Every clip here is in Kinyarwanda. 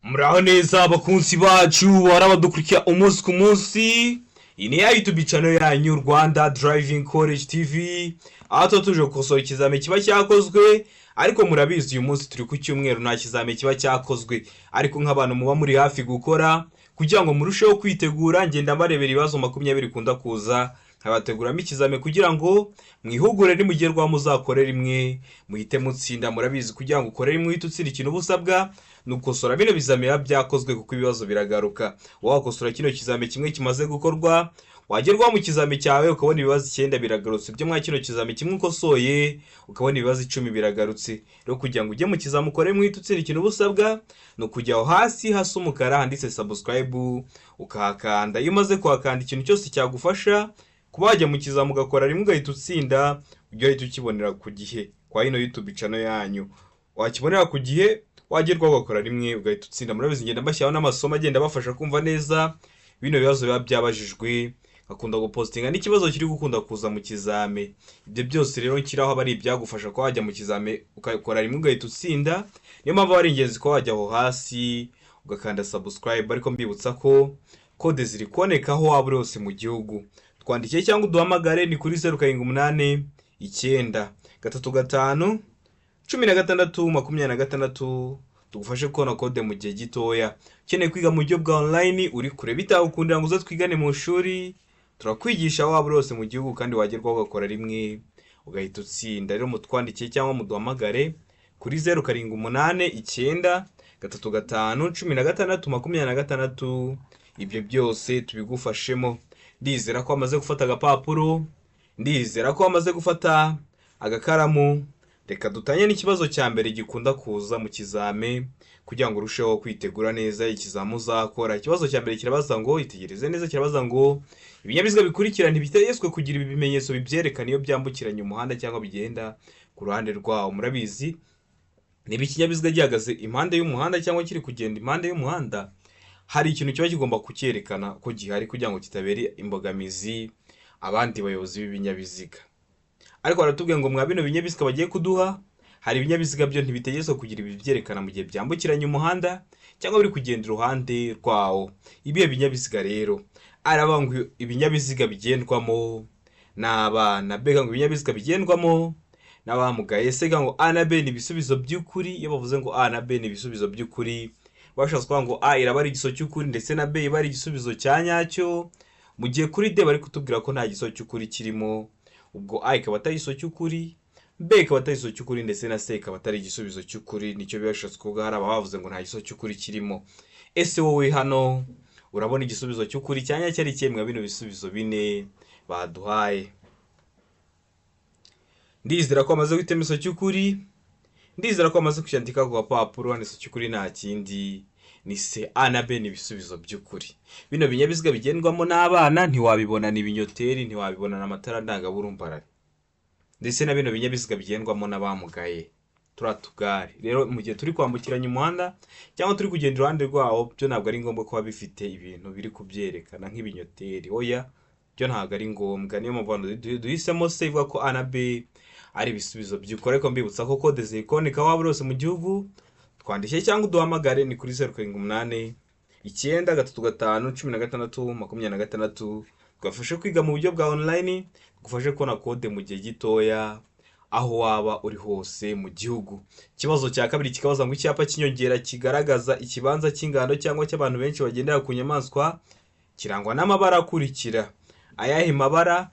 Muraho neza abakunzi bacu, bahora badukurikira umunsi ku munsi. Iyi ni ya YouTube channel yanyu, Rwanda Driving College TV, aho tuba tuje gukosora ikizami kiba cyakozwe. Ariko murabizi, uyu munsi turi ku cyumweru, nta kizami kiba cyakozwe. Ariko nk'abantu muba muri hafi gukora, kugira ngo murusheho kwitegura, ngenda mbarebera ibibazo 20 bikunda kuza, nkabateguramo ikizami kugira ngo mwihugure, nimugerwaho muzakore rimwe muhite mutsinda. Murabizi, kugira ngo ukore rimwe uhite utsinda, ikintu uba usabwa ni ugukosora bino bizami biba byakozwe, kuko ibibazo biragaruka. Wakosora kino kizami kimwe kimaze gukorwa, wagerwaho mu kizami cyawe ukabona ibibazo icyenda biragarutse byo mwa kino kizami kimwe ukosoye, ukabona ibibazo 10 biragarutse. Rero kugira ngo ujye mu kizami ukore rimwe uhite utsinda, ikintu uba usabwa ni ukujya aho hasi hasa umukara handitse subscribe, ukahakanda. Iyo umaze kuhakanda, ikintu cyose cyagufasha kuba wajya mu kizami ugakora rimwe ugahita utsinda, ujya uhita ukibonera ku gihe kwa ino YouTube channel yanyu. Wakibonera ku gihe, wagerwaho ugakora rimwe ugahita utsinda. Murabizi, ngenda mbashyiraho n'amasomo agenda abafasha kumva neza bino bibazo biba byabajijwe. Nkakunda gupostinga n'ikibazo kiri gukunda kuza mu kizame. Ibyo byose rero nshyiraho aba ari ibyagufasha kuba wajya mu kizame ugakora rimwe ugahita utsinda. Niyo mpamvu aba ari ingenzi kuba wajya aho hasi ugakanda subscribe. Ariko mbibutsa ko kode ziri kuboneka aho waba uri hose mu gihugu. Twandikiye cyangwa uduhamagare, ni kuri 0789351626, tugufashe kubona kode mu gihe gitoya. Ukeneye kwiga mu buryo bwa online, uri kure bitagukundira ngo uze twigane mu ishuri, turakwigisha aho waba uri hose mu gihugu, kandi wagerwaho ugakora rimwe ugahita utsinda. Rero mutwandikiye cyangwa muduhamagare kuri 0789351626, ibyo byose tubigufashemo. Ndizera ko wamaze gufata agapapuro, ndizera ko wamaze gufata agakaramu. Reka dutangire n'ikibazo cya mbere gikunda kuza mu kizame, kugira ngo urusheho kwitegura neza ikizami uzakora. Ikibazo cya mbere kirabaza ngo, itegereze neza, kirabaza ngo: ibinyabiziga bikurikira ntibitegetswe kugira ibi bimenyetso bibyerekana iyo byambukiranya umuhanda cyangwa bigenda ku ruhande rwawo. Murabizi, niba ikinyabiziga gihagaze impande y'umuhanda cyangwa kiri kugenda impande y'umuhanda, hari ikintu kiba kigomba kucyerekana ko gihari, kugira ngo kitabera imbogamizi abandi bayobozi b'ibinyabiziga. Ariko baratubwiye ngo mwa bino binyabiziga bagiye kuduha, hari ibinyabiziga byo ntibitegetswe kugira ibi byerekana mu gihe byambukiranya umuhanda cyangwa biri kugenda iruhande rwawo. Ibihe binyabiziga rero? Aravuga ngo ibinyabiziga bigendwamo n'abana, mbega ngo ibinyabiziga bigendwamo n'abamugaye. Ese ngo A na B ni ibisubizo by'ukuri? Iyo bavuze ngo A na B ni ibisubizo by'ukuri, bashatse kuvuga ngo A iraba ari igisubizo cy'ukuri ndetse na B iba ari igisubizo cya nyacyo, mu gihe kuri D bari kutubwira ko nta gisubizo cy'ukuri kirimo. Ubwo A ikaba atari igisubizo cy'ukuri, B ikaba atari igisubizo cy'ukuri, ndetse na C ikaba atari igisubizo cy'ukuri. Nicyo biba bishatse kuvuga hari abavuze ngo nta gisubizo cy'ukuri kirimo. Ese wowe hano urabona igisubizo cy'ukuri cya nyacyo ari ikihe mwa bino bisubizo bine baduhaye? Ndizera ko wamaze guhitamo igisubizo cy'ukuri, ndizera ko wamaze kucyandika ku gapapuro. Hano igisubizo cy'ukuri nta kindi, ni C. A na B ni ibisubizo by'ukuri. Bino binyabiziga bigendwamo n'abana ntiwabibona ni ibinyoteri, ntiwabibona n'amatara ndangaburumbarare, ndetse na bino binyabiziga bigendwamo n'abamugaye, turiya tugare. Rero mu gihe turi kwambukiranya umuhanda cyangwa turi kugenda iruhande rwawo, byo ntabwo ari ngombwa kuba bifite ibintu biri kubyerekana nk'ibinyoteri. Oya, byo ntabwo ari ngombwa. Niyo mpamvu duhisemo C ivuga ko A na B ari ibisubizo by'ukuri. Ariko mbibutsa ko kode zikuboneka aho waba uri hose mu gihugu. Twandike cyangwa uduhamagare, ni kuri 0789351626, tugufashe kwiga mu buryo bwa online, tugufashe kubona kode mu gihe gitoya aho waba uri hose mu gihugu. Ikibazo cya kabiri kikabaza ngo: icyapa cy'inyongera kigaragaza ikibanza cy'ingando cyangwa cy'abantu benshi bagendera ku nyamaswa kirangwa n'amabara akurikira. Ayahe mabara?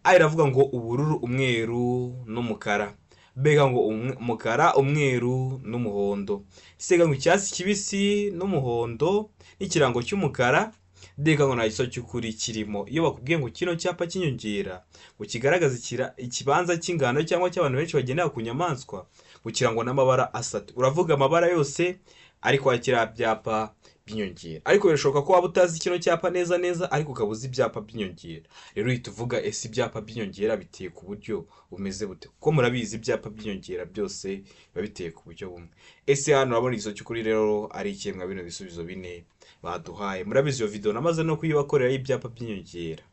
A iravuga ngo ubururu, umweru n'umukara. B ngo umukara, umweru n'umuhondo. C ngo icyatsi kibisi n'umuhondo n'ikirango cy'umukara. D ngo nta gisubizo cy'ukuri kirimo. Iyo bakubwiye ngo kino cyapa cy'inyongera ngo kigaragaza ikibanza cy'ingando cyangwa cy'abantu benshi bagendera ku nyamaswa ngo kirangwa n'amabara asatu, uravuga amabara yose ariko kiriya byapa by'inyongera. Ariko birashoboka ko waba utazi kino cyapa neza neza, ariko ukaba uzi ibyapa by'inyongera. Rero uhita uvuga: ese ibyapa by'inyongera biteye ku buryo bumeze bute? Kuko murabizi, ibyapa by'inyongera byose biba biteye ku buryo bumwe. Ese hano urabona igisubizo cy'ukuri rero ari ikihe mwa bino bisubizo bine baduhaye? Murabizi, iyo video namaze no kuyibakorera y'ibyapa by'inyongera.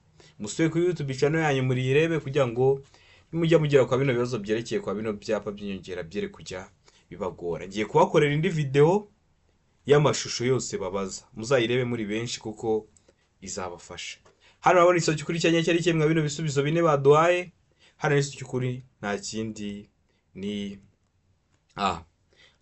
Musubire kuri YouTube channel yanyu muriyirebe, kugira ngo nimujya mugera kwa bino bibazo byerekeye kwa bino byapa by'inyongera byere kujya bibagora. Ngiye kubakorera indi video. y'amashusho yose babaza. Muzayirebe muri benshi kuko izabafasha. Hano urabona igisubizo cy'ukuri cya nyacyo ari kimwe bino bisubizo bine baduhaye. Hano igisubizo cy'ukuri nta kindi ni A.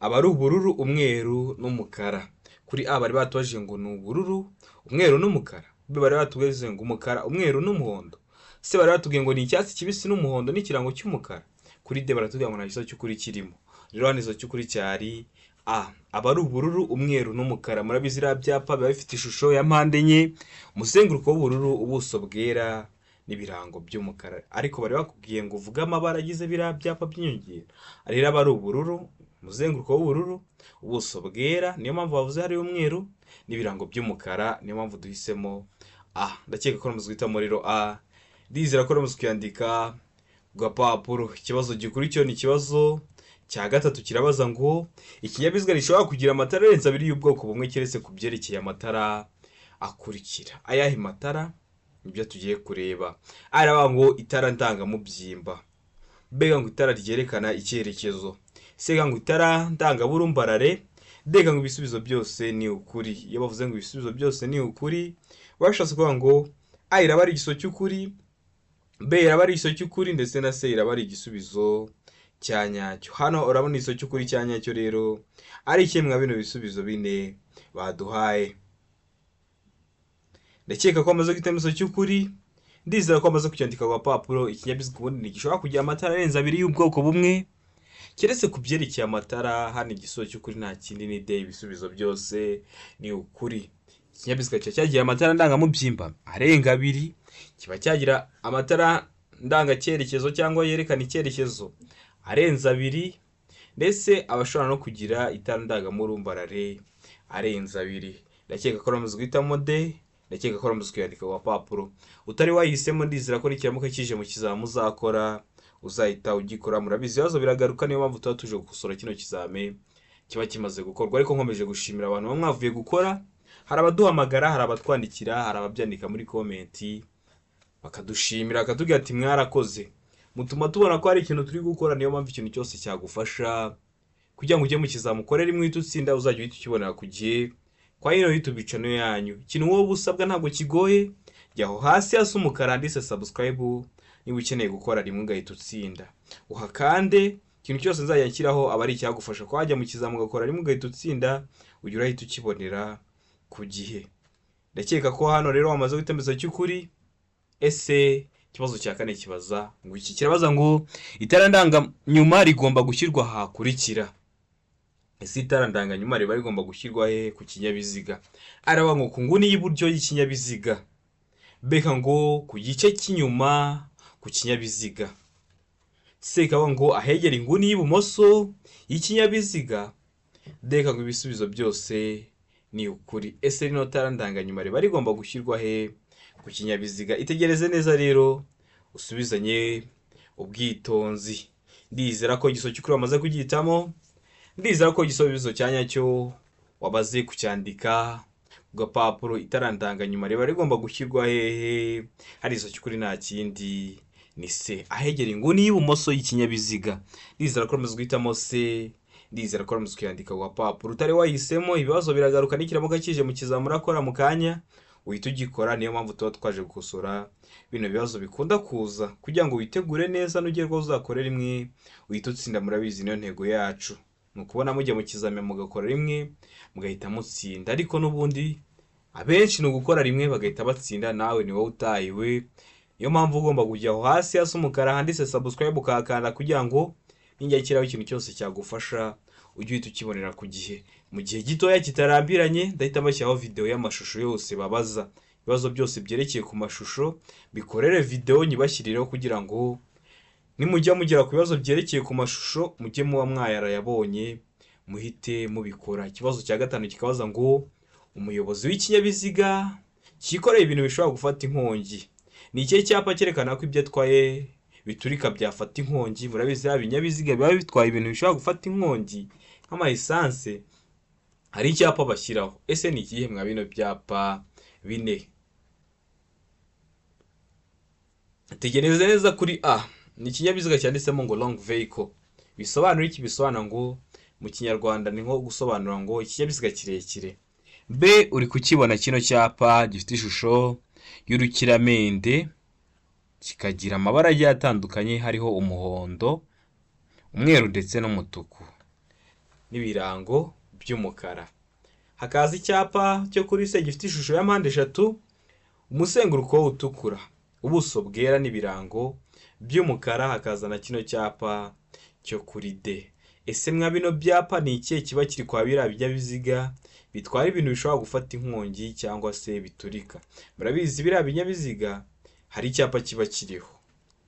Aba ari ubururu, umweru n'umukara. Kuri A bari batubajije ngo ni ubururu, umweru n'umukara. B bari batubajije ngo umukara, umweru n'umuhondo. C bari batubwiye ngo ni icyatsi kibisi n'umuhondo n'ikirango cy'umukara. Kuri D baratubwira ngo nta gisubizo cy'ukuri kirimo. Rero hano igisubizo cy'ukuri cyari A. Aba ari ubururu, umweru n'umukara. Murabizi, iriya byapa biba bifite ishusho ya mpande enye, umuzenguruko w'ubururu, ubuso bwera n'ibirango by'umukara. Ariko bari bakubwiye ngo uvuge amabara agize biriya byapa by'inyongera. Rero aba ari ubururu, umuzenguruko w'ubururu, ubuso bwera, niyo mpamvu bavuze hariyo umweru, n'ibirango by'umukara, niyo mpamvu duhisemo A. Ndakeka ko namaze guhitamo rero A. Ndizera ko namaze kuyandika ku gapapuro. Ikibazo gikurikiyeho ni ikibazo cya gatatu, kirabaza ngo ikinyabiziga gishobora kugira amatara arenze abiri y'ubwoko bumwe keretse ku byerekeye amatara akurikira. Ayahe matara? Nibyo tugiye kureba. Aravuga ngo itara ndangamubyimba, B ngo itara ryerekana icyerekezo, C ngo itara ndangaburumbarare, D ngo ibisubizo byose ni ukuri. Iyo bavuze ngo ibisubizo byose ni ukuri, bashatse kuvuga ngo A iraba ari igisubizo cy'ukuri, B iraba ari igisubizo cy'ukuri, ndetse na C iraba ari igisubizo cya nyacyo. Hano urabona igisubizo cy'ukuri cya nyacyo rero ari kimwe mwa bino bisubizo bine baduhaye. Ndakeka ko amaze guhitamo igisubizo cy'ukuri. Ndizera ko amaze kucyandika ku gapapuro. Ikinyabiziga ubundi ntigishobora kugira amatara arenze abiri y'ubwoko bumwe keretse ku byerekeye amatara. Hano igisubizo cy'ukuri nta kindi ni D, ibisubizo byose ni ukuri. Ikinyabiziga kiba cyagira amatara ndangamubyimba arenga abiri, kiba cyagira amatara ndangacyerekezo cyangwa yerekana icyerekezo arenze abiri, ndetse aba ashobora no kugira itara ndangamurumbarare arenze abiri. Ndakeka ko uramaze guhitamo D. Ndakeka ko uramaze kuyandika ku gapapuro. Utari wayihisemo, ndizera ko nikiramuka kije mu kizami uzakora uzahita ugikora. Murabizi, ibibazo biragaruka, niyo mpamvu tuba tuje gukosora kino kizami kiba kimaze gukorwa. Ariko nkomeje gushimira abantu baba mwavuye gukora. Hari abaduhamagara, hari abatwandikira, hari ababyandika muri comment bakadushimira, bakatubwira ati mwarakoze, mutuma tubona ko hari ikintu turi gukora. Niyo mpamvu ikintu cyose cyagufasha kugira ngo ujye mu kizami ukore rimwe uhite utsinda, uzajya uhita ukibonera ku gihe kwa ino YouTube channel yanyu. Ikintu wowe usabwa ntabwo kigoye: jya aho hasi hasa umukara handitse subscribe. Niba ukeneye gukora rimwe ugahita utsinda, uhakande. Ikintu cyose nzajya nshyiraho aba ari icyagufasha ko wajya mu kizami ugakora rimwe ugahita utsinda, ujya urahita ukibonera ku gihe. Ndakeka ko hano rero wamaze guhitamo cy'ukuri. Ese ikibazo cya kane kibaza ngo iki? Kirabaza ngo itara ndanganyuma rigomba gushyirwa hakurikira. Ese itara ndanganyuma riba rigomba gushyirwa he ku kinyabiziga? Araba ngo ku nguni y'iburyo y'ikinyabiziga, B ngo ku gice cy'inyuma ku kinyabiziga, C ikaba ngo ahegera inguni y'ibumoso y'ikinyabiziga, D ngo ibisubizo byose ni ukuri. Ese rino tara ndanganyuma riba rigomba gushyirwa he ku kinyabiziga? Itegereze neza rero, usubizanye ubwitonzi. Ndizera ko igisubizo cy'ukuri wamaze kugihitamo. Ndizera ko igisubizo cya nyacyo wabaze kucyandika ku gapapuro. Itara ndanganyuma riba rigomba gushyirwa hehe? Hari igisubizo cy'ukuri nta kindi ni C, ahegera inguni y'ibumoso y'ikinyabiziga. Ndizera ko wamaze guhitamo C. Ndizera ko wamaze kuyandika ku gapapuro. Utari wahisemo, ibibazo biragaruka. Nikiramuka kije mu kizami urakora mu kanya uhita ugikora. Niyo mpamvu tuba twaje gukosora bino bibazo bikunda kuza kugira ngo witegure neza, nugerwaho uzakore rimwe uhita utsinda. Murabizi, niyo ntego yacu, ni ukubona mujya mu kizami mugakora rimwe mugahita mutsinda. Ariko n'ubundi abenshi ni ugukora rimwe bagahita batsinda, nawe ni wowe utahiwe. Niyo mpamvu ugomba kujya aho hasi hasa umukara handitse subscribe, ukahakanda kugira ngo ninjya nshyiraho ikintu cyose cyagufasha ujye uhita ukibonera ku gihe. Mu gihe gitoya kitarambiranye ndahita mbashyiraho video y'amashusho yose babaza. Ibibazo byose byerekeye ku mashusho bikorere video nyibashyirireho, kugira ngo nimujya mugera ku bibazo byerekeye ku mashusho mujye muba mwayarayabonye, muhite mubikora. Ikibazo cya gatanu kikabaza ngo umuyobozi w'ikinyabiziga cyikoreye ibintu bishobora gufata inkongi, ni ikihe cyapa cyerekana ko ibyo atwaye biturika, byafata inkongi? Murabizi, ya binyabiziga biba bitwaye ibintu bishobora gufata inkongi nk'ama essence, hari icyapa bashyiraho. Ese ni ikihe mwa bino byapa bine? Tegereza neza. Kuri A ni ikinyabiziga cyanditsemo ngo long vehicle. Bisobanura iki? Bisobanura ngo Mu Kinyarwanda ni nko gusobanura ngo ikinyabiziga kirekire. B, uri kukibona kino cyapa gifite ishusho y'urukiramende, kikagira amabara agiye atandukanye, hariho umuhondo, umweru ndetse n'umutuku n'ibirango by'umukara. Hakaza icyapa cyo kuri C gifite ishusho ya mpande eshatu, umuzenguruko utukura, ubuso bwera n'ibirango by'umukara. Hakaza na kino cyapa cyo kuri D. Ese mwa bino byapa ni ikihe kiba kiri kwa biriya binyabiziga bitwara ibintu bishobora gufata inkongi cyangwa se biturika? Murabizi, biriya binyabiziga hari icyapa kiba kiriho.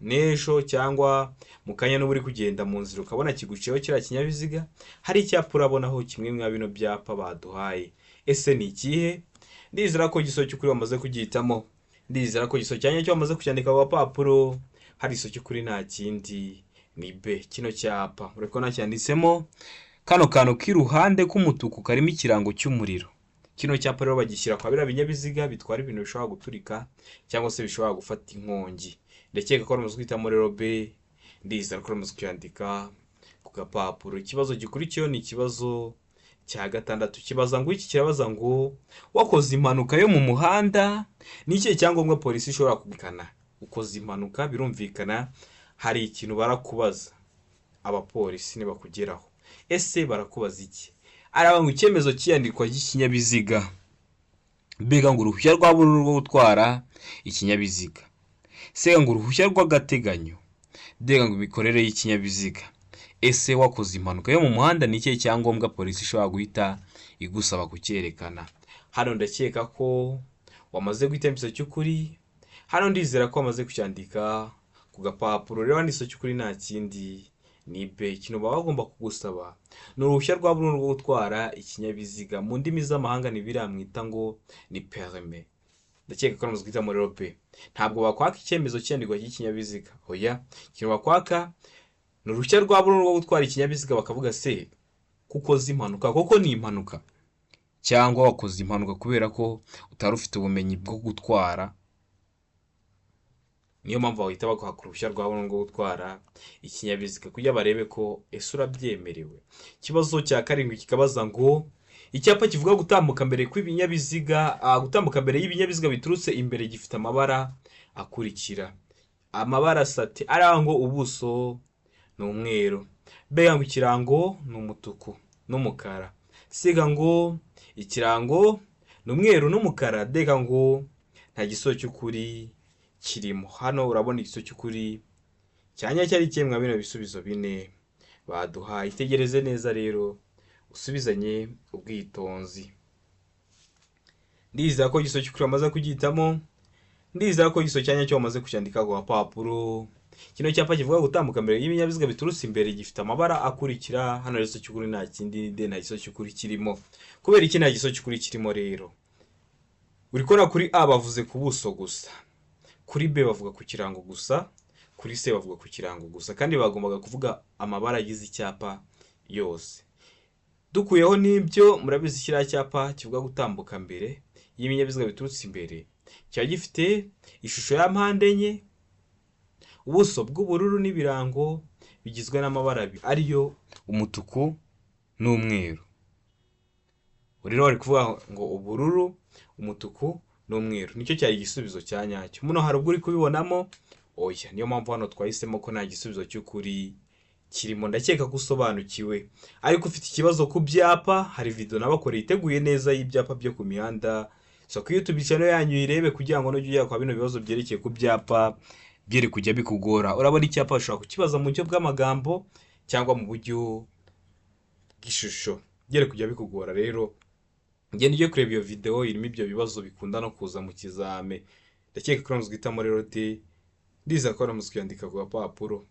N'ejo cyangwa mu kanya n'uba uri kugenda mu nzira ukabona kiguciyeho kiriya kinyabiziga, hari icyapa urabonaho kimwe mwa bino byapa baduhaye. Ese ni ikihe? Ndizera ko igisubizo cy'ukuri wamaze kugihitamo. Ndizera ko igisubizo cya nyacyo wamaze kucyandika ku gapapuro. Hari igisubizo cy'ukuri, nta kindi, ni B. Kino cyapa uri kubona cyanditsemo kano kantu k'iruhande k'umutuku karimo ikirango cy'umuriro. Kino cyapa rero bagishyira kwa biriya binyabiziga bitwara ibintu bishobora guturika cyangwa se bishobora gufata inkongi. Ndakeka ko wamaze guhitamo rero B. Ndizera ko wamaze kuyandika ku gapapuro. Ikibazo gikurikiyeho ni ikibazo cya gatandatu. Kibaza ngo iki? Kirabaza ngo: wakoze impanuka yo mu muhanda, ni ikihe cyangombwa polisi ishobora kugukana? Ukoze impanuka, birumvikana hari ikintu barakubaza abapolisi nibakugeraho. Ese barakubaza iki? Aravuga ngo icyemezo cy'iyandikwa ry'ikinyabiziga, mbega ngo uruhushya rwa burundu rwo gutwara ikinyabiziga, C ngo uruhushya rw'agateganyo, D ngo imikorere y'ikinyabiziga. Ese wakoze impanuka yo mu muhanda, ni ikihe cyangombwa polisi ishobora guhita igusaba kucyerekana? Hano ndakeka ko wamaze guhitamo igisubizo cy'ukuri. Hano ndizera ko wamaze kucyandika ku gapapuro. Rero hano igisubizo cy'ukuri nta kindi, ni B. Ikintu baba bagomba kugusaba ni uruhushya rwa burundu rwo gutwara ikinyabiziga. Mu ndimi z'amahanga ni biriya mwita ngo ni permis. Ndakeka ko wamaze guhitamo rero B. Ntabwo bakwaka icyemezo cy'iyandikwa ry'ikinyabiziga, oya. Ikintu bakwaka ni uruhushya rwa burundu rwo gutwara ikinyabiziga. Bakavuga: se ko ukoze impanuka, koko ni impanuka cyangwa wakoze impanuka kubera ko utari ufite ubumenyi bwo gutwara? Niyo mpamvu bahita baguha uruhushya rwa burundu rwo gutwara ikinyabiziga kugira barebe ko ese urabyemerewe. Ikibazo cya karindwi kikabaza ngo: icyapa kivuga gutambuka mbere kw'ibinyabiziga, gutambuka mbere y'ibinyabiziga biturutse imbere gifite amabara akurikira. Amabara asate arangwa: ubuso ni umweru, B ngo ikirango ni umutuku n'umukara, C ngo ikirango ni umweru n'umukara, D ngo nta gisubizo cy'ukuri kirimo. Hano urabona igisubizo cy'ukuri cya nyacyo ari ikihe mwa bino bisubizo bine baduhaye? Itegereze neza rero, usubizanye ubwitonzi. Ndizera ko igisubizo cy'ukuri wamaze kugihitamo. Ndizera ko igisubizo cya nyacyo wamaze kucyandika ku gapapuro. Kino cyapa kivuga gutambuka mbere y'ibinyabiziga biturutse imbere gifite amabara akurikira. Hano rero igisubizo cy'ukuri nta kindi, D. Nta gisubizo cy'ukuri kirimo. Kubera iki nta gisubizo cy'ukuri kirimo rero? Uri kubona kuri A bavuze ku buso gusa, kuri B bavuga ku kirango gusa, kuri C bavuga ku kirango gusa, kandi bagombaga kuvuga amabara agize icyapa yose. Dukuyeho n'ibyo, murabizi kiriya cyapa kivuga gutambuka mbere y'ibinyabiziga biturutse imbere kiba gifite ishusho ya mpande enye, ubuso bw'ubururu n'ibirango bigizwe n'amabara abiri, ariyo umutuku n'umweru. Rero bari kuvuga ngo ubururu, umutuku n'umweru, nicyo cyari igisubizo cya nyacyo. Muno hari ubwo uri kubibonamo? Oya. Niyo mpamvu hano twahisemo ko nta gisubizo cy'ukuri kirimo. Ndakeka ko usobanukiwe. Ariko ufite ikibazo ku byapa, hari video nabakoreye iteguye neza y'ibyapa byo ku mihanda. So ku YouTube channel yanyu uyirebe kugira ngo nujya ujya kwa bino bibazo byerekeye ku byapa byere kujya bikugora. Urabona icyapa bashobora kukibaza mu buryo bw'amagambo cyangwa mu buryo bw'ishusho, byere kujya bikugora. Rero ngenda ujye kureba iyo video irimo ibyo bibazo bikunda no kuza mu kizame. Ndakeka ko uramaze guhitamo rero D. Ndizera ko waramaze kuyandika ku gapapuro.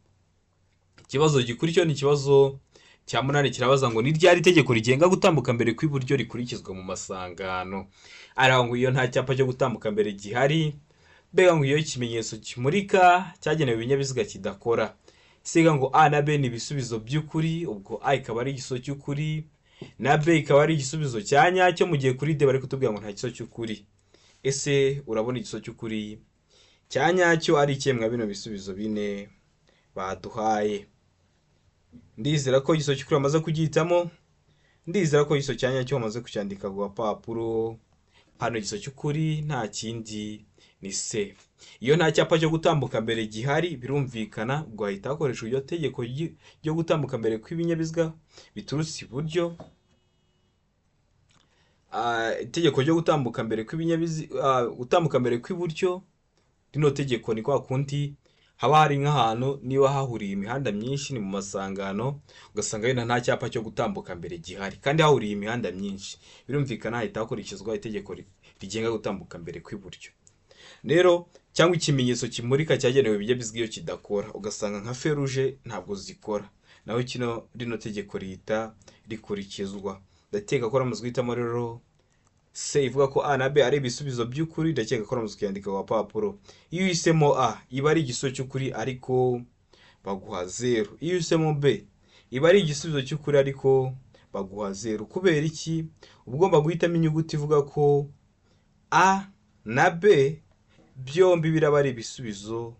Ikibazo gikurikiyeho ni ikibazo cya munani. Kirabaza ngo: ni ryari itegeko rigenga gutambuka mbere kw'iburyo rikurikizwa mu masangano? Aravuga ngo iyo nta cyapa cyo gutambuka mbere gihari, mbega ngo iyo ikimenyetso kimurika cyagenewe ibinyabiziga kidakora, C ngo A na B ni ibisubizo by'ukuri. Ubwo A ikaba ari igisubizo cy'ukuri na B ikaba ari igisubizo cya nyacyo, mu gihe kuri D bari kutubwira ngo nta gisubizo cy'ukuri. Ese urabona igisubizo cy'ukuri cya nyacyo ari ikihe mwa bino bisubizo bine baduhaye? Ndizera ko igisubizo cy'ukuri wamaze kugihitamo. Ndizera ko igisubizo cya nyacyo wamaze kucyandika ku gapapuro. Hano igisubizo cy'ukuri nta kindi, ni C. Iyo nta cyapa cyo gutambuka mbere gihari, birumvikana ubwo hahita hakoreshwa iryo tegeko ryo gutambuka mbere kw'ibinyabiziga biturutse iburyo. Itegeko ryo gutambuka mbere kw'ibinyabiziga, gutambuka mbere kw'iburyo. Rino tegeko ni kwa kundi haba hari nk'ahantu niba hahuriye imihanda myinshi, ni mu masangano, ugasanga wenda nta cyapa cyo gutambuka mbere gihari kandi hahuriye imihanda myinshi, birumvikana hahita hakurikizwa itegeko rigenga gutambuka mbere kw'iburyo. Rero cyangwa ikimenyetso kimurika cyagenewe ibinyabiziga iyo kidakora, ugasanga nka feruje ntabwo zikora, naho kino rino tegeko rihita rikurikizwa. Ndakeka ko uramaze guhitamo rero C ivuga ko A na B ari ibisubizo by'ukuri. Ndakeka ko uramaze kuyandika ku gapapuro. Iyo uhisemo A, iba ari igisubizo cy'ukuri ariko baguha 0. Iyo uhisemo B, iba ari igisubizo cy'ukuri ariko baguha 0. Kubera iki? Uba ugomba guhitamo inyuguti ivuga ko A na B byombi biraba ari ibisubizo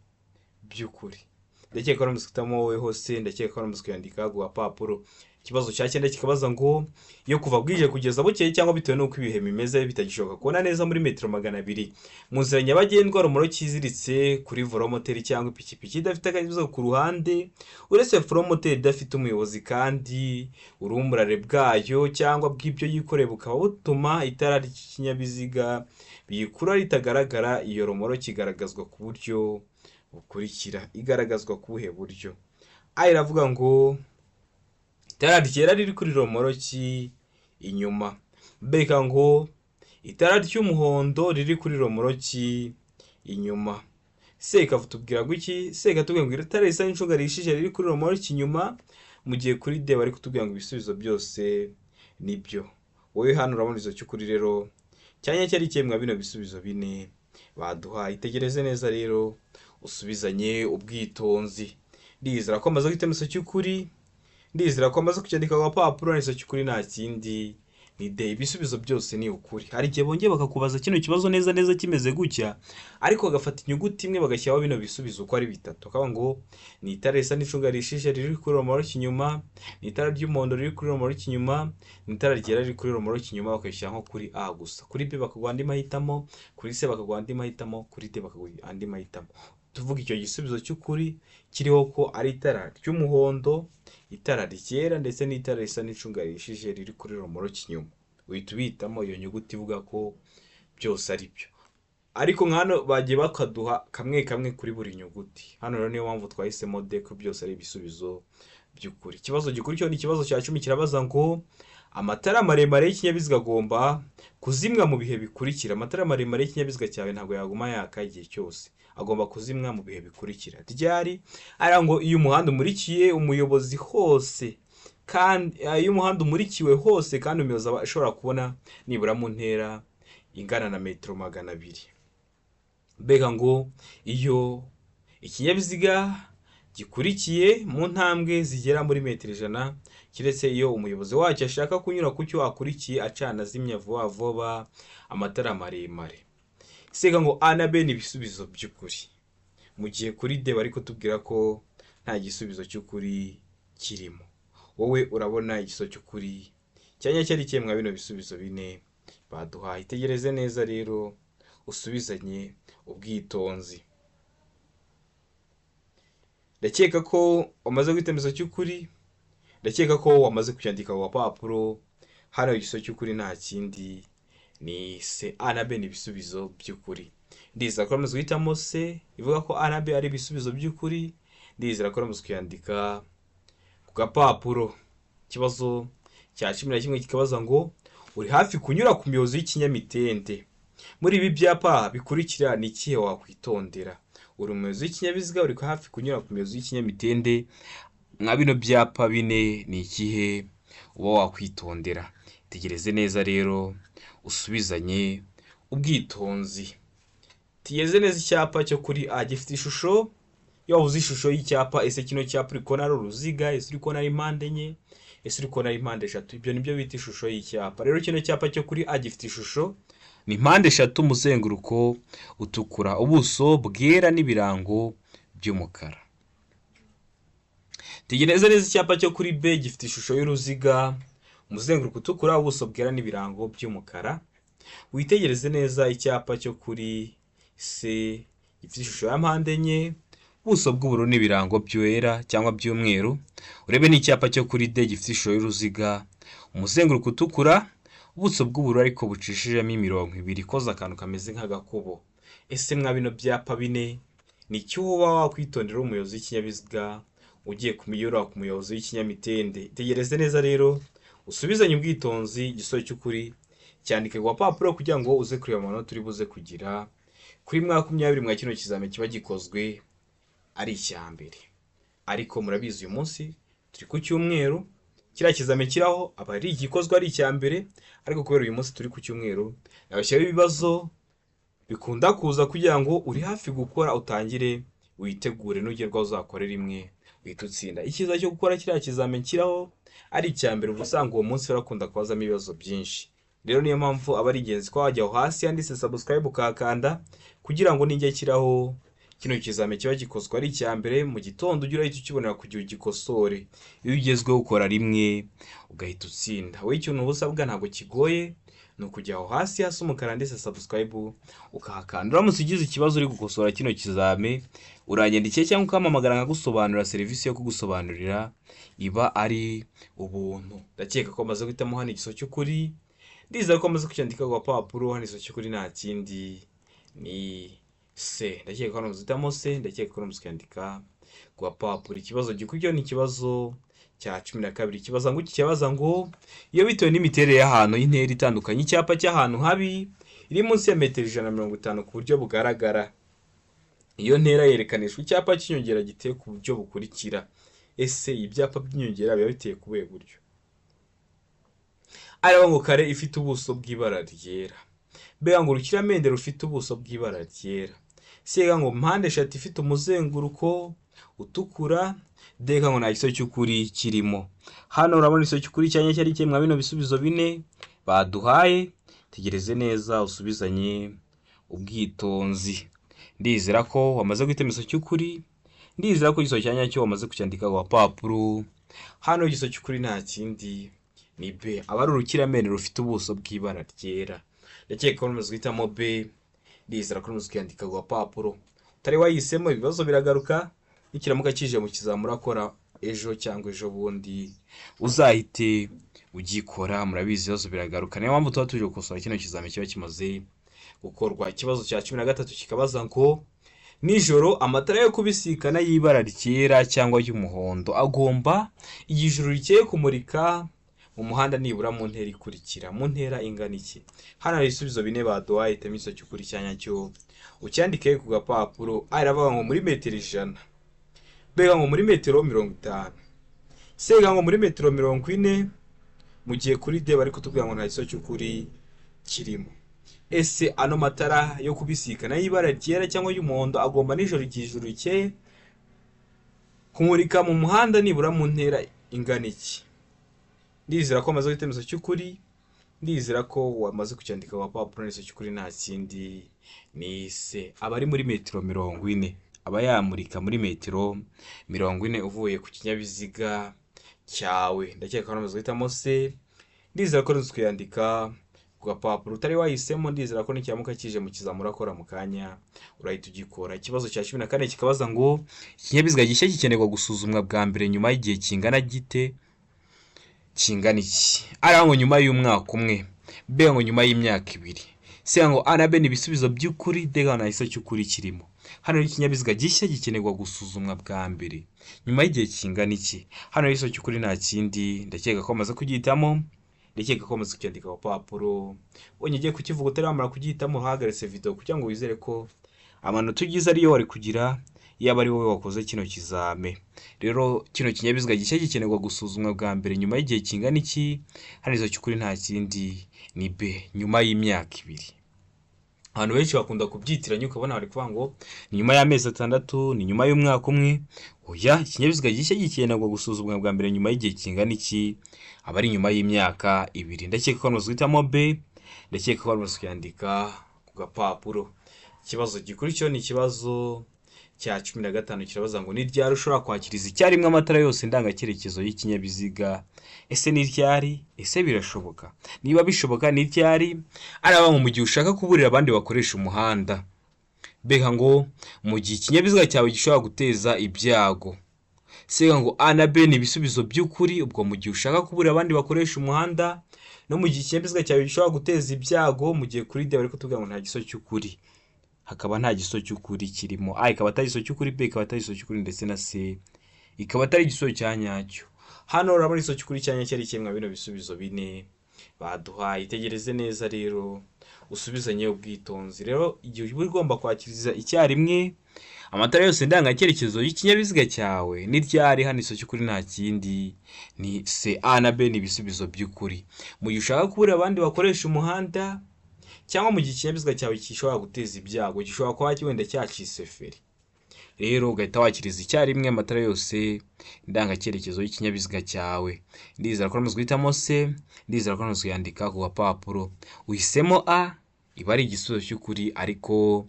by'ukuri. Ndakeka ko uramaze guhitamo wowe hose. Ndakeka ko uramaze kuyandika ku gapapuro. Ikibazo cya cyenda kikabaza ngo: iyo kuva bwije kugeza bukeye cyangwa bitewe n'uko ibihe bimeze bitagishoboka kubona neza muri metero 200 mu nzira nyabagendwa romoroki iziritse kuri voromoteri cyangwa ipikipiki idafite akazizo ku ruhande, uretse voromoteri idafite umuyobozi, kandi urumburare bwayo cyangwa bw'ibyo yikoreye bukaba butuma itara ry'ikinyabiziga biyikurura ritagaragara, iyo romoroki igaragazwa ku buryo bukurikira. Igaragazwa ku buhe buryo? A iravuga ngo itara ryera riri kuri romoroki inyuma. B ngo itara ry'umuhondo riri kuri romoroki inyuma. C ikatubwira ngo iki? C ikatubwira ngo itara risa n'icunga rihishije riri kuri romoroki inyuma, mu gihe kuri D bari kutubwira ngo ibisubizo byose nibyo. Wowe hano urabona izo cy'ukuri rero cyanya cyari ikihe mwa bino bisubizo bine baduhaye? Itegereze neza rero, usubizanye ubwitonzi. Ndizera ko amaze guhitamo igisubizo cy'ukuri. Ndizera ko amaze kucyandika ku gapapuro. Igisubizo cy'ukuri nta kindi, ni D. Ibisubizo byose ni ukuri. Hari igihe bongeye bakakubaza kino kibazo neza neza kimeze gutya, ariko bagafata inyuguti imwe bagashyiraho bino bisubizo uko ari bitatu, bakavuga ngo ni itara risa n'icunga rihishije riri kuri romoroki inyuma, ni itara ry'umuhondo riri kuri romoroki inyuma, ni itara ryera riri kuri romoroki inyuma, bakayishyira nko kuri A gusa. Kuri B bakaguha andi mahitamo, kuri C bakaguha andi mahitamo, kuri D bakaguha andi mahitamo. Tuvuga icyo gisubizo cy'ukuri kiriho ko ari itara ry'umuhondo, itara ryera ndetse n'itara risa n'icunga rihishije riri kuri romoroki inyuma. Uhita ubihitamo iyo nyuguti ivuga ko byose ari byo. Ariko nka hano bagiye bakaduha kamwe kamwe kuri buri nyuguti. Hano rero niyo mpamvu twahisemo D, ko byose ari ibisubizo by'ukuri. Ikibazo gikurikiyeho ni ikibazo cya 10, kirabaza ngo: amatara maremare y'ikinyabiziga agomba kuzimwa mu bihe bikurikira. Amatara maremare y'ikinyabiziga cyawe ntabwo yaguma yaka igihe cyose, agomba kuzimwa mu bihe bikurikira. Ryari? Ariya ngo iyo umuhanda umurikiye umuyobozi hose, kandi iyo umuhanda umurikiwe hose kandi umuyobozi aba ashobora kubona nibura mu ntera ingana na metero 200. Mbega ngo iyo ikinyabiziga gikurikiye mu ntambwe zigera muri metero 100, keretse iyo umuyobozi wacyo ashaka kunyura ku cyo akurikiye acana azimya vuba vuba amatara maremare. Sega ngo A na B ni ibisubizo by'ukuri, mu gihe kuri D bari kutubwira ko nta gisubizo cy'ukuri kirimo. Wowe urabona igisubizo cy'ukuri cyanya cyari ikihe mwa bino bisubizo bine baduhaye? Itegereze neza rero, usubizanye ubwitonzi. Ndakeka ko wamaze guhitamo igisubizo cy'ukuri. Ndakeka ko wamaze kucyandika ku gapapuro. Hano igisubizo cy'ukuri nta kindi, ni C. A na B ni ibisubizo by'ukuri. Ndizera ko wamaze guhitamo C ivuga ko A na B ari ibisubizo by'ukuri. Ndizera ko wamaze kuyandika ku gapapuro. Ikibazo cya 11 kikabaza ngo: uri hafi kunyura ku muyobozi w'ikinyamitende, muri ibi byapa bikurikira ni ikihe wakwitondera? Uri umuyobozi w'ikinyabiziga, uri hafi kunyura ku muyobozi w'ikinyamitende, mwa bino byapa bine ni ikihe uba wakwitondera? Tegereze neza rero, usubizanye ubwitonzi. Tegereze neza icyapa cyo kuri A gifite ishusho. Iyo wabuze ishusho y'icyapa, ese kino cyapa uri kubona ari uruziga? Ese uri kubona ari mpande enye? Ese uri kubona ari mpande eshatu? Ibyo nibyo bita ishusho y'icyapa. Rero kino cyapa cyo kuri A gifite ishusho ni mpande eshatu, umuzenguruko utukura, ubuso bwera n'ibirango by'umukara. Tegereza neza icyapa cyo kuri B gifite ishusho y'uruziga, umuzenguruko utukura, ubuso bwera n'ibirango by'umukara. Witegereze neza icyapa cyo kuri C gifite ishusho ya mpande enye, ubuso bw'ubururu n'ibirango byera cyangwa by'umweru. Urebe n'icyapa cyo kuri D gifite ishusho y'uruziga, umuzenguruko utukura, ubuso bw'ubururu ariko bucishijemo imirongo ibiri ikoze akantu kameze nk'agakubo. Ese mwa bino byapa bine ni icyo uba wakwitondera umuyobozi w'ikinyabiziga ugiye kumiyura ku muyobozi w'ikinyamitende? Tegereze neza rero, usubizanye ubwitonzi igisubizo cy'ukuri, cyandike ku gapapuro kugira ngo uze kureba amanota uri buze kugira kuri 20 mwa kino kizami kiba gikozwe ari icya mbere. Ariko murabizi, uyu munsi turi ku cyumweru, kiriya kizami kiraho aba ari igikozwe ari icya mbere, ariko kubera uyu munsi turi ku cyumweru, nabashyiraho ibibazo bikunda kuza kugira ngo uri hafi gukora utangire witegure, nugerwaho uzakore rimwe uhite utsinda. Icyiza cyo gukora kiriya kizami kiraho ari icya mbere, uba usanga uwo munsi barakunda kubazamo ibibazo byinshi. Rero niyo mpamvu aba ari ingenzi ko wajya aho hasi handitse subscribe ukahakanda, kugira ngo nijya kiraho kino kizami kiba gikozwe ari icya mbere mu gitondo, ujye urahita ukibonera kugira ugikosore. Iyo ugezweho ukora rimwe ugahita utsinda. Wowe ikintu uba usabwa ntabwo kigoye, ni ukujya aho hasi hasi umukara handitse subscribe ukahakanda. Uramutse ugize ikibazo uri gukosora kino kizami, uranyandikiye cyangwa ukampamagara nkagusobanurira. Serivisi yo kugusobanurira iba ari ubuntu. Ndakeka ko amaze guhitamo hano igisubizo cy'ukuri, ndizera ko amaze kucyandika ku gapapuro. Hano igisubizo cy'ukuri nta kindi, ni C. Ndakeka ko hano guhitamo C, ndakeka ko uramutse ukandika ku gapapuro. Ikibazo gikurikiyeho ni ikibazo cya 12. Kibaza ngo iki? Kibaza ngo: iyo bitewe n'imiterere y'ahantu y'intera itandukanye, icyapa cy'ahantu habi iri munsi ya metero 150 ku buryo bugaragara, iyo ntera yerekanishwa icyapa cy'inyongera giteye ku buryo bukurikira. Ese ibyapa by'inyongera biba biteye ku buhe buryo? Araba ngo kare ifite ubuso bw'ibara ryera, B ngo urukiramende rufite ubuso bw'ibara ryera, C ngo mpande eshatu ifite umuzenguruko utukura, D ngo nta gisubizo cy'ukuri kirimo. Hano urabona igisubizo cy'ukuri cyanya cyari kimwe mwa bino bisubizo bine baduhaye. Tegereze neza, usubizanye ubwitonzi. Ndizera ko wamaze guhitamo igisubizo cy'ukuri, ndizera ko igisubizo cya nyacyo wamaze kucyandika ku gapapuro. Hano igisubizo cy'ukuri nta kindi, ni B, aba ari urukiramende rufite ubuso bw'ibara ryera. Ndakeka ko wamaze guhitamo B, ndizera ko wamaze kuyandika ku gapapuro. Utari wayihisemo, ibibazo biragaruka, nikiramuka kije mu kizami urakora ejo cyangwa ejo bundi uzahite ugikora. Murabizi, ibibazo biragaruka, niyo mpamvu tuba tuje gukosora kino kizami kiba kimaze gukorwa. Ikibazo cya 13 kikabaza ngo: nijoro amatara yo kubisikana y'ibara ryera cyangwa y'umuhondo agomba igihe ijoro rikeye kumurika mu muhanda nibura mu ntera ikurikira. Mu ntera ingana iki? Hano hari ibisubizo bine baduhaye, hitamo igisubizo cy'ukuri cya nyacyo ucyandike ku gapapuro. A iravuga ngo muri metero 100, B ngo muri metero 50, C ngo muri metero 40, mu gihe kuri D bari kutubwira ngo nta gisubizo cy'ukuri kirimo. Ese ano matara yo kubisikana y'ibara ryera cyangwa y'umuhondo agomba nijoro igihe ijoro rikeye kumurika mu muhanda nibura mu ntera ingana iki? Ndizera ko wamaze guhitamo igisubizo cy'ukuri, ndizera ko wamaze kucyandika ku gapapuro. Igisubizo cy'ukuri nta kindi, ni C, aba ari muri metero 40, aba yamurika muri metero 40 uvuye ku kinyabiziga cyawe. Ndakeka ko wamaze guhitamo C, ndizera ko uzi kuyandika ku gapapuro. Utari wahisemo, ndizera ko nikiramuka kije mu kizami urakora mu kanya urahita ugikora. Ikibazo cya 14 kikabaza ngo: ikinyabiziga gishya gikenerwa gusuzumwa bwa mbere nyuma y'igihe kingana gite, kingana iki? A ngo nyuma y'umwaka umwe, B ngo nyuma y'imyaka 2, C ngo A na B ni ibisubizo by'ukuri, D ngo nta gisubizo cy'ukuri kirimo. Hano ikinyabiziga gishya gikenerwa gusuzumwa bwa mbere nyuma y'igihe kingana iki? Hano igisubizo cy'ukuri nta kindi, ndakeka ko bamaze kugihitamo, ndakeka ko bamaze kucyandika ku gapapuro. Ubonye ugiye kukivuga utari wamara kugihitamo, uhagaritse video kugira ngo wizere ko amanota ugize ariyo wari kugira yaba ari wowe wakoze kino kizame. Rero kino kinyabiziga gishya gikenerwa gusuzumwa bwa mbere nyuma y'igihe kingana iki? Hano igisubizo cy'ukuri nta kindi, ni B, nyuma y'imyaka 2. Abantu benshi bakunda kubyitiranya, ukabona bari kuvuga ngo ni nyuma y'amezi 6, ni nyuma y'umwaka umwe. Oya, ikinyabiziga gishya gikenerwa gusuzumwa bwa mbere nyuma y'igihe kingana iki? Aba ari nyuma y'imyaka 2. Ndakeka ko bamaze guhitamo B, ndakeka ko bamaze kuyandika ku gapapuro. Ikibazo gikurikiyeho ni ikibazo Cya 15 kirabaza ngo: ni ryari ushobora kwakiriza icyarimwe amatara yose ndangacyerekezo y'ikinyabiziga? Ese ni ryari? Ese birashoboka? Niba bishoboka, ni ryari? Araba ngo mu gihe ushaka kuburira abandi bakoresha umuhanda, beka ngo mu gihe ikinyabiziga cyawe gishobora guteza ibyago, sega ngo A na B ni ibisubizo by'ukuri. Ubwo mu gihe ushaka kuburira abandi bakoresha umuhanda no mu gihe ikinyabiziga cyawe gishobora guteza ibyago, mu gihe kuri D bari kutubwira ngo nta gisubizo cy'ukuri, hakaba nta gisubizo cy'ukuri kirimo. A ikaba atari igisubizo cy'ukuri, B ikaba atari igisubizo cy'ukuri, ndetse na C ikaba atari igisubizo cya nyacyo. Hano urabona igisubizo cy'ukuri cya nyacyo ari kimwe bino bisubizo bine baduhaye. Itegereze neza rero, usubizanye ubwitonzi. Rero igihe uba ugomba kwakiriza icyarimwe amatara yose ndangacyerekezo y'ikinyabiziga cyawe ni ryari? Hano igisubizo cy'ukuri nta kindi, ni C. A na B ni ibisubizo by'ukuri: mu gihe ushaka kuburira abandi bakoresha umuhanda, cyangwa mu gihe ikinyabiziga cyawe gishobora guteza ibyago, gishobora kuba wenda cyacitse feri, rero ugahita wakiriza icyarimwe amatara yose ndangacyerekezo y'ikinyabiziga cyawe. Ndizera ko uramaze guhitamo C, ndizera ko uramaze kuyandika ku gapapuro. Uhisemo A, iba ari igisubizo cy'ukuri, ariko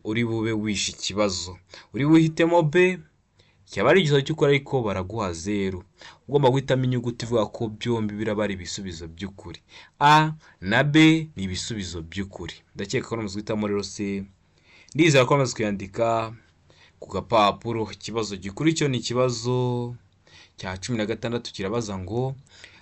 uri bube wishe ikibazo. Uri buhitemo B, cyaba ari igisubizo cy'ukuri, ariko baraguha zeru. Ugomba guhitamo inyuguti ivuga ko byombi biraba ari ibisubizo by'ukuri. A na B ni ibisubizo by'ukuri. Ndakeka ko uramaze guhitamo rero C, ndizera ko wamaze kuyandika ku gapapuro. Ikibazo gikurikiyeho ni ikibazo cya 16, kirabaza ngo: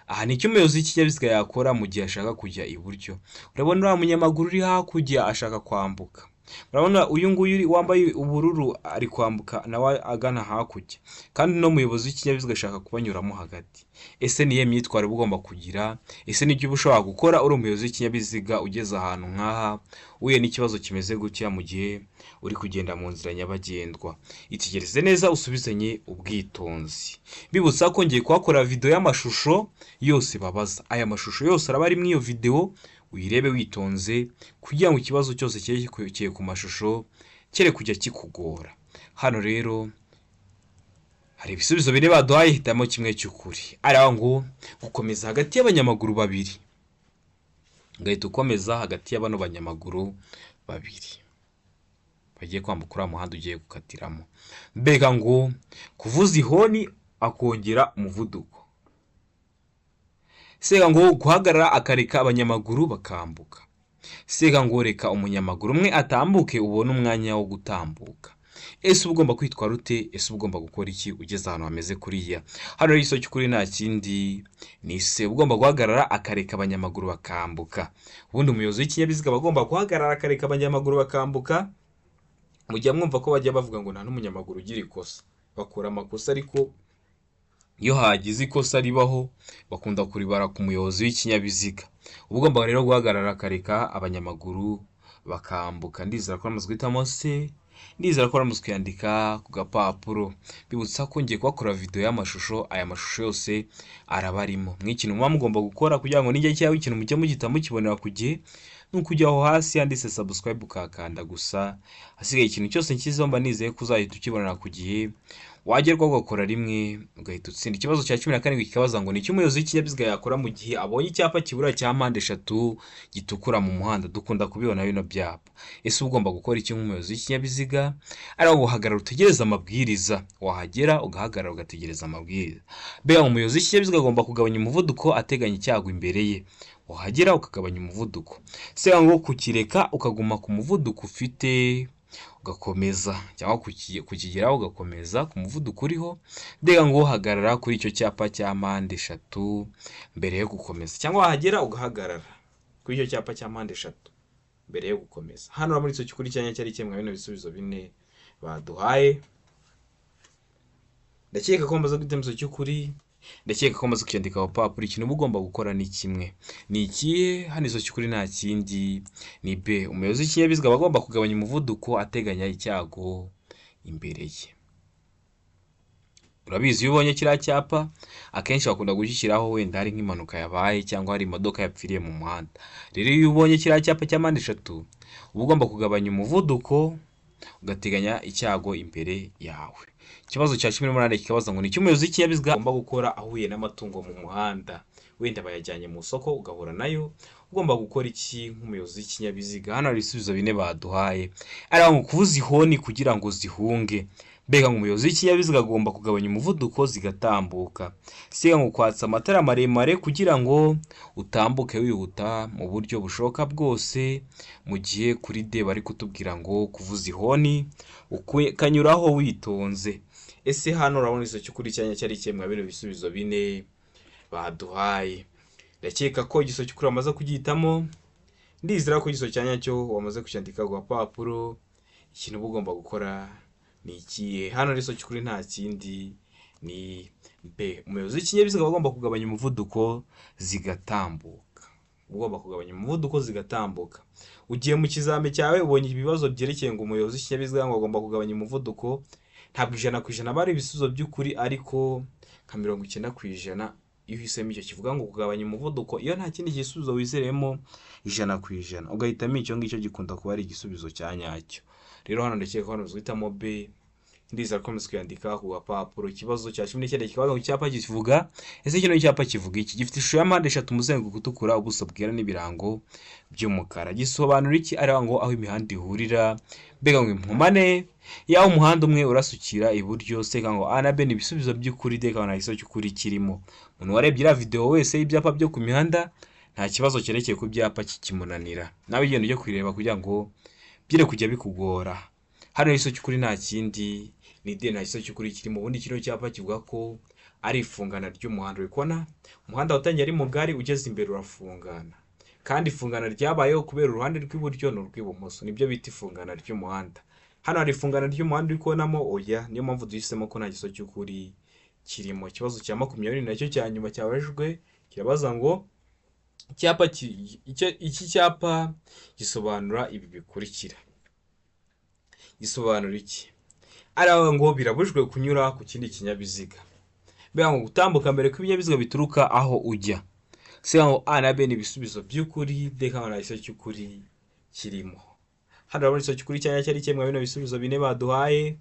aha ni icyo umuyobozi w'ikinyabiziga yakora mu gihe ashaka kujya iburyo. Urabona uriya munyamaguru uri hakurya ashaka kwambuka, urabona uyu nguyu wambaye ubururu ari kwambuka nawe agana hakurya, kandi uno muyobozi w'ikinyabiziga ashaka kubanyuramo hagati. Ese ni iyihe myitwarire uba ugomba kugira? Ese n'ibyo uba ushobora gukora uri umuyobozi w'ikinyabiziga ugeze ahantu nk'aha, uhuye n'ikibazo kimeze gutya mu gihe uri kugenda mu nzira nyabagendwa? Itegereze neza, usubizanye ubwitonzi. Bibutsa ko ngiye kuhakora video y'amashusho yose babaza. Aya mashusho yose araba ari muri iyo video, uyirebe witonze kugira ngo ikibazo cyose cyerekeye ku mashusho cyere kujya kikugora. Hano rero hari ibisubizo bine baduhaye, hitamo kimwe cy'ukuri. Ariho ngo gukomeza hagati y'abanyamaguru babiri, ugahita ukomeza hagati ya bano banyamaguru babiri bagiye kwambuka uriya muhanda ugiye gukatiramo, mbega ngo kuvuza ihoni akongera umuvuduko, sega ngo guhagarara akareka abanyamaguru bakambuka, sega ngo reka umunyamaguru umwe atambuke ubone umwanya wo gutambuka. Ese uba ugomba kwitwara ute? Ese uba ugomba gukora iki ugeze ahantu hameze kuriya? Hano rero igisubizo cy'ukuri nta kindi, ni C. Uba ugomba guhagarara akareka abanyamaguru bakambuka. Ubundi umuyobozi w'ikinyabiziga aba agomba guhagarara akareka abanyamaguru bakambuka. Mujya mwumva ko bajya bavuga ngo nta n'umunyamaguru ugira ikosa, bakora amakosa, ariko iyo hagize ikosa ribaho bakunda kuribara ku muyobozi w'ikinyabiziga. Uba ugomba rero guhagarara akareka abanyamaguru bakambuka. Ndizera ko bamaze guhitamo C, ndizera ko bamaze kuyandika ku gapapuro. Bibutsa ko ngiye kuhakora video y'amashusho, aya mashusho yose araba arimo. Mw'ikintu muba mugomba gukora kugira ngo nijya cyangwa ikintu mujye mugihita mukibonera ku gihe, ni ukujya aho hasi handitse subscribe ukahakanda gusa. Hasigaye ikintu cyose nshyizeho mba nizeye ko uzahita ukibonera ku gihe, wagerwaho ugakora rimwe ugahita utsinda. Ikibazo cya 17 kikabaza ngo: ni icyo umuyobozi w'ikinyabiziga yakora mu gihe abonye icyapa kibura cya mpande eshatu gitukura mu muhanda? Dukunda kubibona bino byapa. Ese uba ugomba gukora iki nk'umuyobozi w'ikinyabiziga? Ari guhagarara utegereza amabwiriza, wahagera ugahagarara ugategereza amabwiriza. Mbega umuyobozi w'ikinyabiziga agomba kugabanya umuvuduko ateganya icyago imbere ye, wahagera ukagabanya umuvuduko, se ngo kukireka ukaguma ku muvuduko ufite ugakomeza, cyangwa kukigeraho ugakomeza ku muvuduko uriho, mbega ngo uhagarara kuri icyo cyapa cya mpande eshatu mbere yo gukomeza, cyangwa wahagera ugahagarara kuri icyo cyapa cya mpande eshatu mbere yo gukomeza. Hano urabona icyo cy'ukuri cyanya cyari kimwe bino bisubizo bine baduhaye. Ndakeka ko maze guhitamo cy'ukuri, ndakeka ko maze kucyandika ku papuro. Ikintu uba ugomba gukora ni kimwe, ni ikihe? Hano izo cy'ukuri nta kindi, ni B. Umuyobozi w'ikinyabiziga aba agomba kugabanya umuvuduko ateganya icyago imbere ye. Urabizi, iyo ubonye kiriya cyapa akenshi bakunda kugishyiraho wenda hari nk'impanuka yabaye cyangwa hari imodoka yapfiriye mu muhanda. Rero iyo ubonye kiriya cyapa cya mpande eshatu, uba ugomba kugabanya umuvuduko ugateganya icyago imbere yawe. Ikibazo cya 18 kikabaza ngo: ni icyo umuyobozi w'ikinyabiziga agomba gukora ahuye n'amatungo mu muhanda? Wenda bayajyanye mu isoko ugahura nayo, Ugomba gukora iki nk'umuyobozi w'ikinyabiziga? Hano hari ibisubizo bine baduhaye. Ari ngo kuvuza ihoni kugira ngo zihunge. Mbega ngo umuyobozi w'ikinyabiziga agomba kugabanya umuvuduko zigatambuka. C ngo kwatsa amatara maremare kugira ngo utambuke wihuta mu buryo bushoboka bwose, mu gihe kuri D bari kutubwira ngo kuvuza ihoni ukanyuraho witonze. Ese hano urabona igisubizo cy'ukuri cyanya cyari ikihe mwa bino bisubizo bine baduhaye? Ndakeka ko igisubizo cy'ukuri wamaze kugihitamo. Ndizera ko igisubizo cya nyacyo wamaze kucyandika ku gapapuro. Ikintu uba ugomba gukora ni ikihe? Hano igisubizo cy'ukuri nta kindi, ni B. Umuyobozi w'ikinyabiziga aba agomba kugabanya umuvuduko zigatambuka. Ugomba kugabanya umuvuduko zigatambuka. Ugiye mu kizami cyawe, ubonye ibibazo byerekeye ngo umuyobozi w'ikinyabiziga ngo agomba kugabanya umuvuduko. Ntabwo 100% aba ari ibisubizo by'ukuri, ariko nka 90% iyo uhisemo icyo kivuga ngo kugabanya umuvuduko, iyo nta kindi gisubizo wizereyemo 100% ugahitamo icyo ngicyo, gikunda kuba ari igisubizo cya nyacyo. Rero hano ndakeka ko hano guhitamo B. Ndizera ko muzi kuyandika ku gapapuro. Ikibazo cya 19 kikabaza ngo icyapa kivuga. Ese kino cyapa kivuga iki? Gifite ishusho ya mpande eshatu, umuzenguruko utukura, ubuso bwera n'ibirango by'umukara. Gisobanura iki? Ari ngo aho imihanda ihurira. Mbega ngo inkomane y'aho umuhanda umwe urasukira iburyo. C ngo A na B ni ibisubizo by'ukuri, D nta gisubizo cy'ukuri kirimo. Umuntu warebye iriya video wese y'ibyapa byo ku mihanda, nta kibazo cyerekeye ku byapa kikimunanira. Nawe ugenda ujya kuyireba kugira ngo byire kujya bikugora. Hano igisubizo cy'ukuri nta kindi, ni D, nta gisubizo cy'ukuri kirimo. Ubundi kino cyapa kivuga ko ari ifungana ry'umuhanda. Uri kubona umuhanda watangiye ari mugari, ugeze imbere urafungana, kandi ifungana ryabayeho kubera uruhande rw'iburyo n'urw'ibumoso, nibyo bita ifungana ry'umuhanda. Hano hari ifungana ry'umuhanda uri kubonamo? Oya. Niyo mpamvu duhisemo ko nta gisubizo cy'ukuri kirimo. Ikibazo cya 20 nacyo cya nyuma cyabajijwe kirabaza ngo icyapa iki cyapa gisobanura ibi bikurikira. Gisobanura iki? Aravuga ngo birabujijwe kunyura ku kindi kinyabiziga. Mbega ngo gutambuka mbere kw'ibinyabiziga bituruka aho ujya. C ngo A na B ni ibisubizo by'ukuri, D nta gisubizo cy'ukuri kirimo. Hano urabona igisubizo cy'ukuri cyanya cyari kimwe bino bisubizo bine baduhaye.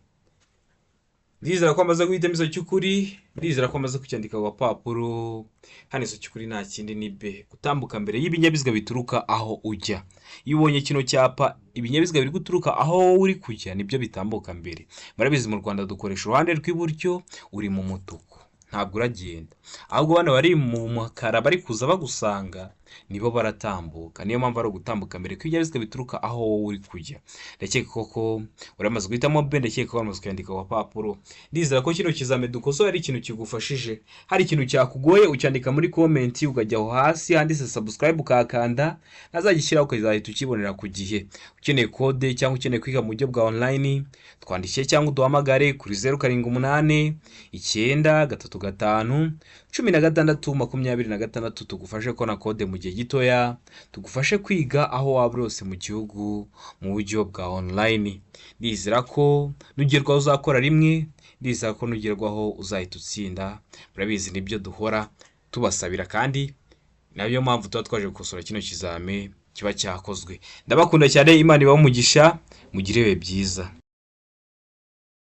Ndizera ko amaze guhitamo igisubizo cy'ukuri, ndizera ko amaze kucyandika ku gapapuro. Hano igisubizo cy'ukuri nta kindi, ni B, gutambuka mbere y'ibinyabiziga bituruka aho ujya. Iyo ubonye kino cyapa, ibinyabiziga biri guturuka aho wowe uri kujya nibyo bitambuka mbere. Murabizi, mu Rwanda dukoresha uruhande rw'iburyo. Uri mu mutuku ntabwo uragenda, ahubwo bano bari mu mukara bari kuza bagusanga nibo baratambuka. Niyo mpamvu ari ugutambuka mbere kw'ibinyabiziga bituruka aho wowe uri kujya. Ndakeka koko uramaze guhitamo B, ndakeka ko wamaze kuyandika ku gapapuro. Ndizera ko kino kizami dukosoye ari ikintu kigufashije. Hari ikintu cyakugoye, ucyandika muri comment, ukajya aho hasi handitse subscribe ukahakanda, nazagishyiraho ukazahita ukibonera ku gihe. Ukeneye code cyangwa ukeneye kwiga mu buryo bwa online, twandikiye cyangwa uduhamagare kuri 0789351626, tugufashe kubona code mu gihe gitoya, tugufashe kwiga aho waba uri hose mu gihugu mu buryo bwa online. Ndizera ko nugerwaho uzakora rimwe, ndizera ko nugerwaho uzahita utsinda. Murabizi, nibyo duhora tubasabira, kandi nayo mpamvu tuba twaje gukosora kino kizami kiba cyakozwe. Ndabakunda cyane, Imana ibahe umugisha, mugire ibihe byiza.